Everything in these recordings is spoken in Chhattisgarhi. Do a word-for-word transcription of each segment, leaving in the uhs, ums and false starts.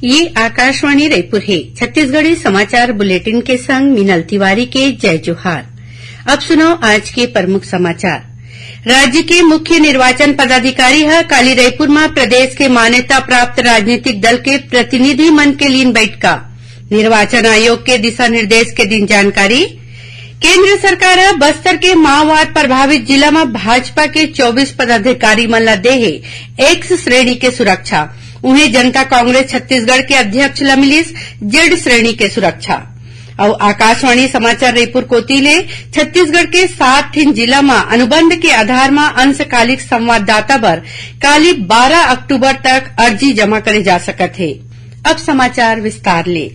ये आकाशवाणी रायपुर हे। छत्तीसगढ़ी समाचार बुलेटिन के संग मीनल तिवारी के जय जोहार। अब सुनव आज के प्रमुख समाचार। राज्य के मुख्य निर्वाचन पदाधिकारी ह काली रायपुर म प्रदेश के मान्यता प्राप्त राजनीतिक दल के प्रतिनिधि मन के लीन बैठका। निर्वाचन आयोग के दिशा निर्देश के दिन जानकारी। केंद्र सरकार ह बस्तर के माओवाद प्रभावित जिला म भाजपा के चौबीस पदाधिकारी मन ल दे हे एक्स श्रेणी के सुरक्षा। उहें, जनता कांग्रेस छत्तीसगढ़ के अध्यक्ष ल मिलिस जेड श्रेणी के सुरक्षा। अउ आकाशवाणी समाचार रईपुर कोति ले, छत्तीसगढ़ के सात ठिन जिला म अनुबंध के आधार म अंशकालिक संवाददाता बर काली बारह अक्टूबर तक अर्जी जमा करे जा सकत हे। अब समाचार विस्तार ले।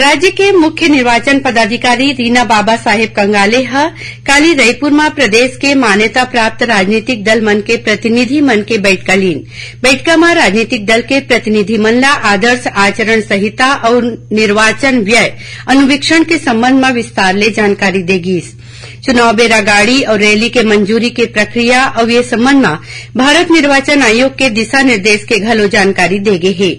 राज्य के मुख्य निर्वाचन पदाधिकारी रीना बाबा साहेब कंगाले ह काली रईपुर म प्रदेश के मान्यता प्राप्त राजनीतिक दल मन के प्रतिनिधि मन के बैठका लीन। बैठका म राजनीतिक दल के प्रतिनिधि मन ल आदर्श आचरण संहिता अउ निर्वाचन व्यय अनुवीक्षण के संबंध म विस्तार ले जानकारी दे गीस। चुनाव बेरा गाड़ी अउ रैली के मंजूरी के प्रक्रिया अउ ये संबंध म भारत निर्वाचन आयोग के दिशा निर्देश के घलो जानकारी दे गे हे।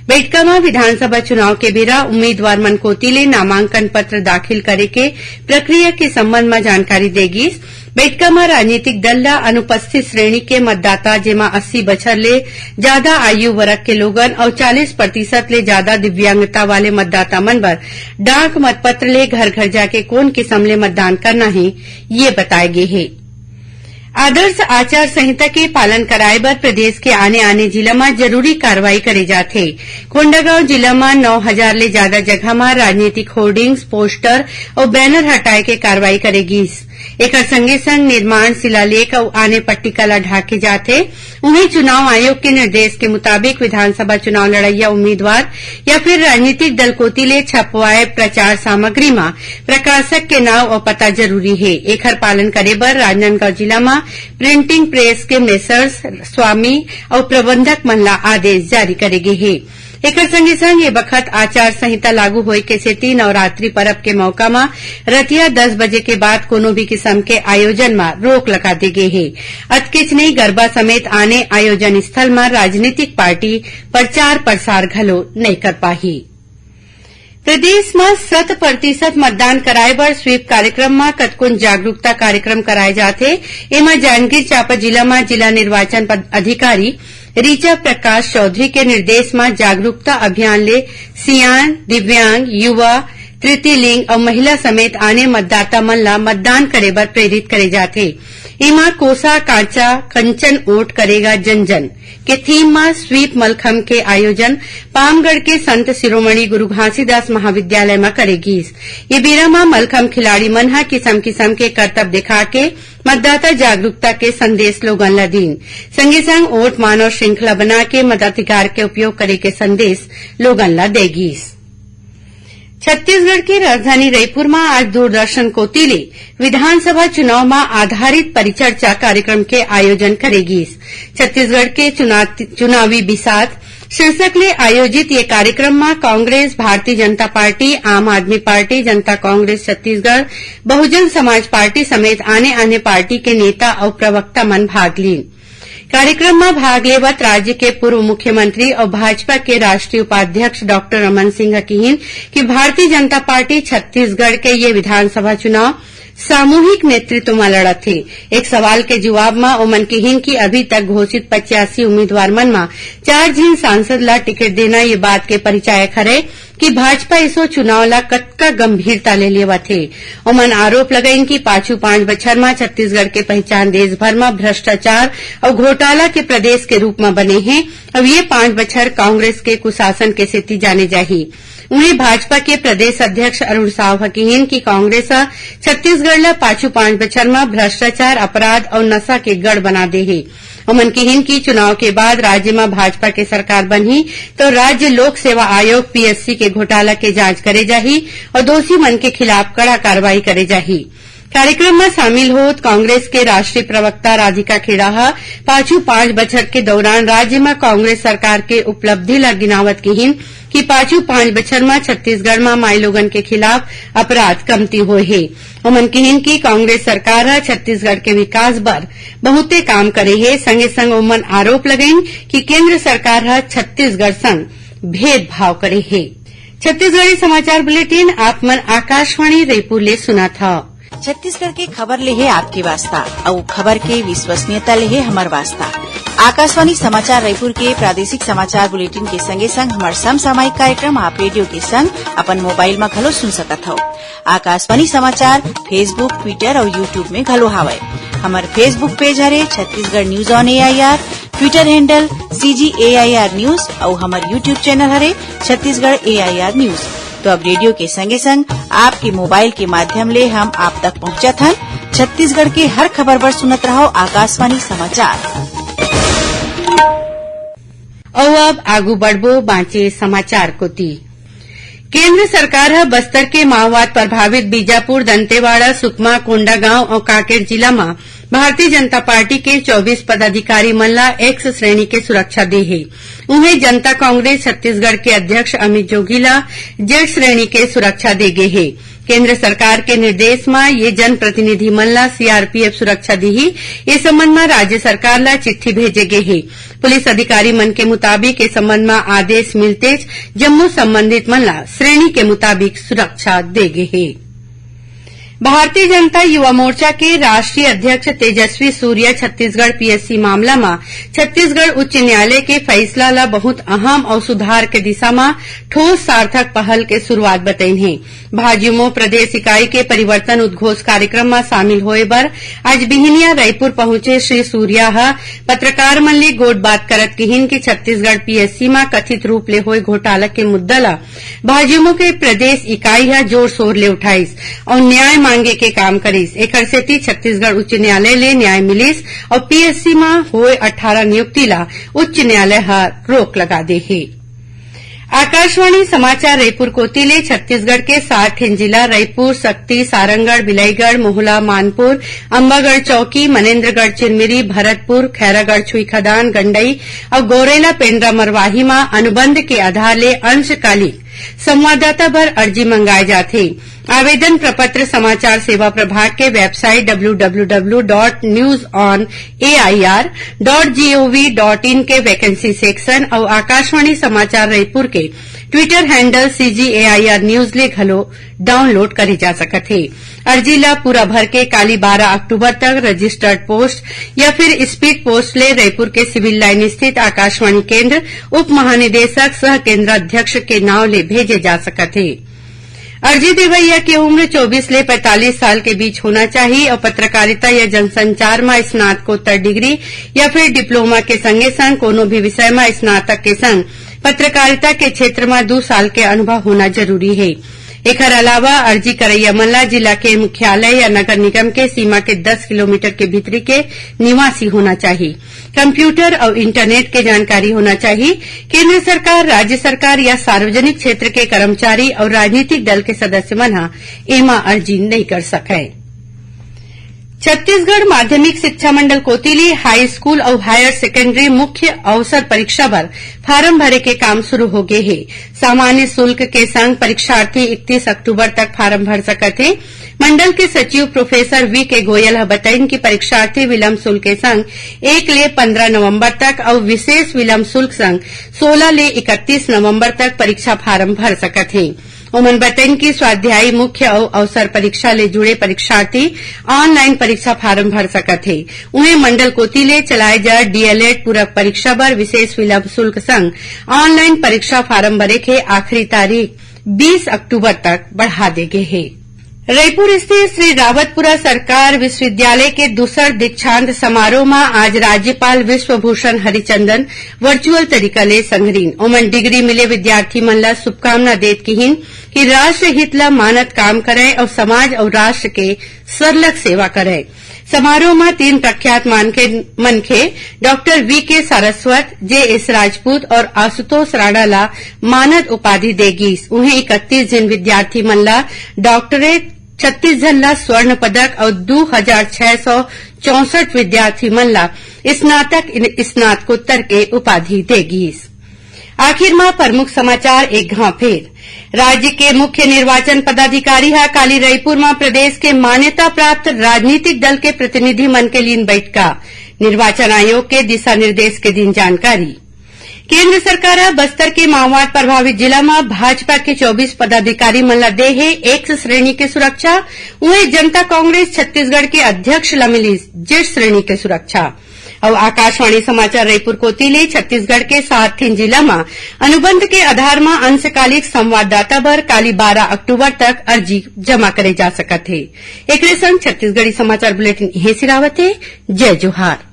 बैठका म विधानसभा चुनाव के बेरा उम्मीदवार मन कोति ले नामांकन पत्र दाखिल करे के प्रक्रिया के संबंध म जानकारी दे गीस। बैठका म राजनीतिक दल ल अनुपस्थित श्रेणी के मतदाता, जेमा अस्सी बछर ले जादा आयु वर्ग के लोगन अउ चालीस प्रतिशत ले जादा दिव्यांगता वाले मतदाता मन बर डाक मतपत्र ले घर-घर जाके कोन किसम ले मतदान करना हे, ये बताए गे हे। आदर्श आचार संहिता के पालन कराए बर प्रदेश के आने-आने जिला म जरूरी कार्रवाई करे जात हे। कोंडागांव जिला म नौ हजार ले जादा जगह म राजनीतिक होर्डिंग्स, पोस्टर अउ बैनर हटाए के कार्रवाई करे गीस। एकर संगे-संग निर्माण, शिलालेख अउ आने पट्टिका ल ढाके जात हे। उहें, चुनाव आयोग के निर्देश के मुताबिक विधानसभा चुनाव लड़इया उम्मीदवार या फिर राजनीतिक दल कोति ले छपवाए प्रचार सामग्री म प्रकाशक के नाव अउ पता जरूरी हे। एखर पालन करे बर राजनांदगांव जिला म प्रिंटिंग प्रेस के मेसर्स, स्वामी अउ प्रबंधक मन ला आदेश जारी करे गे हे। एकर संगे संग ये बखत आचार संहिता लागू होए के सेती नवरात्रि परब के मौका म रतिया दस बजे के बाद कोनो भी किसम के आयोजन म रोक लगा दे गे हे। अतकेच नई, गरबा समेत आने आयोजन स्थल म राजनीतिक पार्टी प्रचार प्रसार घलो नइ कर पाही। प्रदेश म शत प्रतिशत मतदान कराए बर स्वीप कार्यक्रम म कतकोन जागरूकता कार्यक्रम कराए जात हे। एमा जांजगीर चांपा जिला म जिला निर्वाचन पद-, अधिकारी ऋचा प्रकाश चौधरी के निर्देश म जागरूकता अभियान ले सियान, दिव्यांग, युवा, तृतीय लिंग अउ महिला समेत आने मतदाता मन ल मतदान करे बर प्रेरित करे जात हे। एमा कोसा कांचा कंचन ओट करेगा जन जन के थीम म स्वीप मलखम के आयोजन पामगढ़ के संत शिरोमणि गुरु घासीदास महाविद्यालय म करे गीस। ये बेरा म मलखम खिलाड़ी मन ह किसम किसम के करतब दिखा के मतदाता जागरूकता के संदेश लोगन ल दीन। संगे संग ओट मानव श्रृंखला बना के मताधिकार के उपयोग करे के संदेश लोगन ल दे गीस। छत्तीसगढ़ के राजधानी रईपुर म आज दूरदर्शन कोति ले विधानसभा चुनाव म आधारित परिचर्चा कार्यक्रम के आयोजन करे गीस। छत्तीसगढ़ के चुना-, चुनावी बिसात शीर्षक ले आयोजित ये कार्यक्रम म कांग्रेस, भारतीय जनता पार्टी, आम आदमी पार्टी, जनता कांग्रेस छत्तीसगढ़, बहुजन समाज पार्टी समेत आने-आने पार्टी के नेता अउ प्रवक्ता मन भाग लीन। कार्यक्रम म भाग लेवत राज्य के पूर्व मुख्यमंत्री अउ भाजपा के राष्ट्रीय उपाध्यक्ष डॉक्टर रमन सिंह ह किहीन कि भारतीय जनता पार्टी छत्तीसगढ़ के ये विधानसभा चुनाव सामूहिक नेतृत्व म लड़त हे। एक सवाल के जवाब म ओमन किहीन कि अभी तक घोषित पचासी उम्मीदवार मन म चार झिन सांसद ल टिकट देना ये बात के परिचायक हरय कि भाजपा एसो चुनाव ल कतका गंभीरता ले लेवत हे। ओमन आरोप लगाइन कि पाछू पांच बछर म छत्तीसगढ़ के पहिचान देश भर म भ्रष्टाचार अउ घोटाला के प्रदेश के रूप म बने हे। अउ ये पांच बछर कांग्रेस के कुशासन के सेती जाने जाही। उहें, भाजपा के प्रदेश अध्यक्ष अरुण साव ह किहीन कि कांग्रेस ह छत्तीसगढ़ ल पाछू पांच बछर म भ्रष्टाचार, अपराध अउ नशा के गढ़ बना दे हे। ओमन किहीन कि चुनाव के बाद राज्य म भाजपा के सरकार बनही, तो राज्य लोक सेवा आयोग, पीएससी, के घोटाला के जांच करे जाही अउ दोषी मन के खिलाफ कड़ा कार्रवाई करे जाही। कार्यक्रम म शामिल होत कांग्रेस के राष्ट्रीय प्रवक्ता राधिका खेड़ा ह पाछू पांच बछर के दौरान राज्य म कांग्रेस सरकार के उपलब्धि ल गिनावत किहीन कि पाछू पांच बछर म छत्तीसगढ़ म माईलोगन के खिलाफ अपराध कमती होए हे। ओमन किहीन कि कांग्रेस सरकार ह छत्तीसगढ़ के विकास बर बहुते काम करे हे। संगे संग ओमन आरोप लगाइन कि केंद्र सरकार ह छत्तीसगढ़ संग भेदभाव करे हे। छत्तीसगढ़ी समाचार बुलेटिन आप मन आकाशवाणी रईपुर ले सुनत हव। छत्तीसगढ़ के खबर ले हे आपके वास्ता, अउ खबर के विश्वसनीयता ले हे हमर वास्ता। आकाशवाणी समाचार रईपुर के प्रादेशिक समाचार बुलेटिन के संगे संग हमर समसामयिक कार्यक्रम आप रेडियो के संग अपन मोबाइल म घलो सुन सकत हव। आकाशवाणी समाचार Facebook, Twitter अउ YouTube में घलो हावय। हमर Facebook पेज हरे Chhattisgarh news on AIR, Twitter handle CG AIR news अउ हमर YouTube चैनल हरे छत्तीसगढ़ एआईआर न्यूज। तो अब रेडियो के संगे संग आपके मोबाइल के माध्यम ले हम आप तक पहुंचत हन। छत्तीसगढ़ के हर खबर बर सुनत रहव आकाशवाणी समाचार। अउ अब आगू बढ़बो बांचे समाचार कोति। केंद्र सरकार ह बस्तर के माओवाद प्रभावित बीजापुर, दंतेवाड़ा, सुकमा, कोंडागांव अउ कांकेर जिला म भारतीय जनता पार्टी के चौबीस पदाधिकारी मन ला एक्स श्रेणी के सुरक्षा दे हे। उहें, जनता कांग्रेस छत्तीसगढ़ के अध्यक्ष अमित जोगी ला जेड श्रेणी के सुरक्षा दे गे हे। केंद्र सरकार के निर्देश म ये जनप्रतिनिधि मन ला सीआरपीएफ सुरक्षा दिही। ये संबंध म राज्य सरकार ला चिट्ठी भेजे गे हे। पुलिस अधिकारी मन के मुताबिक, ए संबंध म आदेश मिलतेच जम्मो संबंधित मन ला श्रेणी के मुताबिक सुरक्षा दे गे हे। भारतीय जनता युवा मोर्चा के राष्ट्रीय अध्यक्ष तेजस्वी सूर्य छत्तीसगढ़ पीएससी मामला म छत्तीसगढ़ उच्च न्यायालय के फैसला ला बहुत अहम अउ सुधार के दिशा म ठोस सार्थक पहल के शुरुआत बतइन हे। भाजयुमो प्रदेश इकाई के परिवर्तन उद्घोष कार्यक्रम म शामिल होए बर आज बिहनिया रईपुर पहुंचे श्री सूर्या ह पत्रकार मन ले गोठबात करत किहिन कि छत्तीसगढ़ पीएससी म कथित रूप ले होए घोटाला के मुद्दा ल भाजयुमो के प्रदेश इकाई ह जोर शोर ले उठाइस अउ न्याय मांगे के काम करिस। एखर सेती छत्तीसगढ़ उच्च न्यायालय ले न्याय मिलिस अउ पीएससी म होए अठारह नियुक्ति ल उच्च न्यायालय ह रोक लगा दे हे। आकाशवाणी समाचार रईपुर कोति ले छत्तीसगढ़ के सात ठिन जिला रईपुर, सक्ती, सारंगढ़, बिलाईगढ़, मोहला, मानपुर, अंबागढ़ चौकी, मनेन्द्रगढ़ चिरमिरी, भरतपुर, खैरागढ़ छुईखदान, गंडई अउ गौरेला पेंड्रा मरवाही म अनुबंध के आधार ले अंशकालिक संवाददाता बर अर्जी मंगाए जाथे। आवेदन प्रपत्र समाचार सेवा प्रभाग के website W W W dot news on AIR dot gov dot in के वैकेंसी सेक्शन अउ आकाशवाणी समाचार रईपुर के Twitter handle CG AIR news ले घलो डाउनलोड करे जा सकत हे। अर्जी ला पूरा भर के काली बारह अक्टूबर तक रजिस्टर्ड पोस्ट या फिर स्पीड पोस्ट ले रईपुर के सिविल लाइन स्थित आकाशवाणी केंद्र उप महानिदेशक सह केंद्राध्यक्ष के नाव ले भेजे जा सकत हे। अर्जी देवइया के उम्र चौबीस ले पैंतालीस साल के बीच होना चाही अउ पत्रकारिता या जनसंचार म स्नातकोत्तर डिग्री या फिर डिप्लोमा के संगे संग कोनो भी विषय म स्नातक के संग पत्रकारिता के क्षेत्र म दू साल के अनुभव होना जरूरी हे। एखर अलावा अर्जी करइया मन ला जिला के मुख्यालय या नगर निगम के सीमा के दस किलोमीटर के भीतरी के निवासी होना चाही। कंप्यूटर अउ इंटरनेट के जानकारी होना चाही। केंद्र सरकार, राज्य सरकार या सार्वजनिक क्षेत्र के कर्मचारी अउ राजनीतिक दल के सदस्य मन ह एमा अर्जी नइ कर सकय। छत्तीसगढ़ माध्यमिक शिक्षा मंडल कोति ले हाई स्कूल अउ हायर सेकेंडरी मुख्य अवसर परीक्षा बर फार्म भरे के काम शुरू हो गे हे। सामान्य शुल्क के संग परीक्षार्थी इकतीस अक्टूबर तक फार्म भर सकत हे। मंडल के सचिव प्रोफेसर वी के गोयल ह बताइन कि परीक्षार्थी विलंब शुल्क के संग एक ले पंद्रह नवंबर तक अउ विशेष विलंब शुल्क संग सोलह ले इकतीस नवंबर तक परीक्षा फार्म भर सकत हे। ओमन बताइन कि स्वाध्यायी मुख्य अउ अवसर परीक्षा ले जुड़े परीक्षार्थी ऑनलाइन परीक्षा फार्म भर सकत हे। उहें, मंडल कोति ले चलाए जा डीएलएड पूरक परीक्षा बर विशेष विलंब शुल्क संग ऑनलाइन परीक्षा फार्म भरे के आखिरी तारीख बीस अक्टूबर तक बढ़ा दे गे हे। रईपुर स्थित श्री रावतपुरा सरकार विश्वविद्यालय के दूसर दीक्षांत समारोह म आज राज्यपाल विश्वभूषण हरिचंदन वर्चुअल तरीका ले संघरिन। ओमन डिग्री मिले विद्यार्थी मन ल शुभकामना देत किहिन कि राष्ट्रहित ल मानत काम करय अउ समाज अउ राष्ट्र के सरलग सेवा करय। समारोह म तीन प्रख्यात मानके मनखे डॉक्टर वी के सारस्वत, जे एस राजपूत और आशुतोष राणा ला मानद उपाधि दे गीस। उहें, इकतीस झिन विद्यार्थी मन ला डॉक्टरेट, छत्तीस झन ला स्वर्ण पदक और दू हजार छह सौ चौसठ विद्यार्थी मन ला स्नातक, स्नातकोत्तर के उपाधि दे गीस। आखिर म प्रमुख समाचार एक घांव फेर। राज्य के मुख्य निर्वाचन पदाधिकारी ह काली रईपुर म प्रदेश के मान्यता प्राप्त राजनीतिक दल के प्रतिनिधि मन के लीन बैठका। निर्वाचन आयोग के दिशा निर्देश के दिन जानकारी। केंद्र सरकार ह बस्तर के माओवाद प्रभावित जिला म भाजपा के चौबीस पदाधिकारी मन ल दे हे एक्स श्रेणी के सुरक्षा। उहें, जनता कांग्रेस छत्तीसगढ़ के अध्यक्ष ल मिलिस जेड श्रेणी के सुरक्षा। अउ आकाशवाणी समाचार रायपुर कोति ले छत्तीसगढ़ के सात ठिन जिला म अनुबंध के आधार म अंशकालिक संवाददाता बर काली बारह अक्टूबर तक अर्जी जमा करे जा सकत हे। एकरे संग छत्तीसगढ़ी समाचार बुलेटिन इहें सिरावत हे। जय जोहार।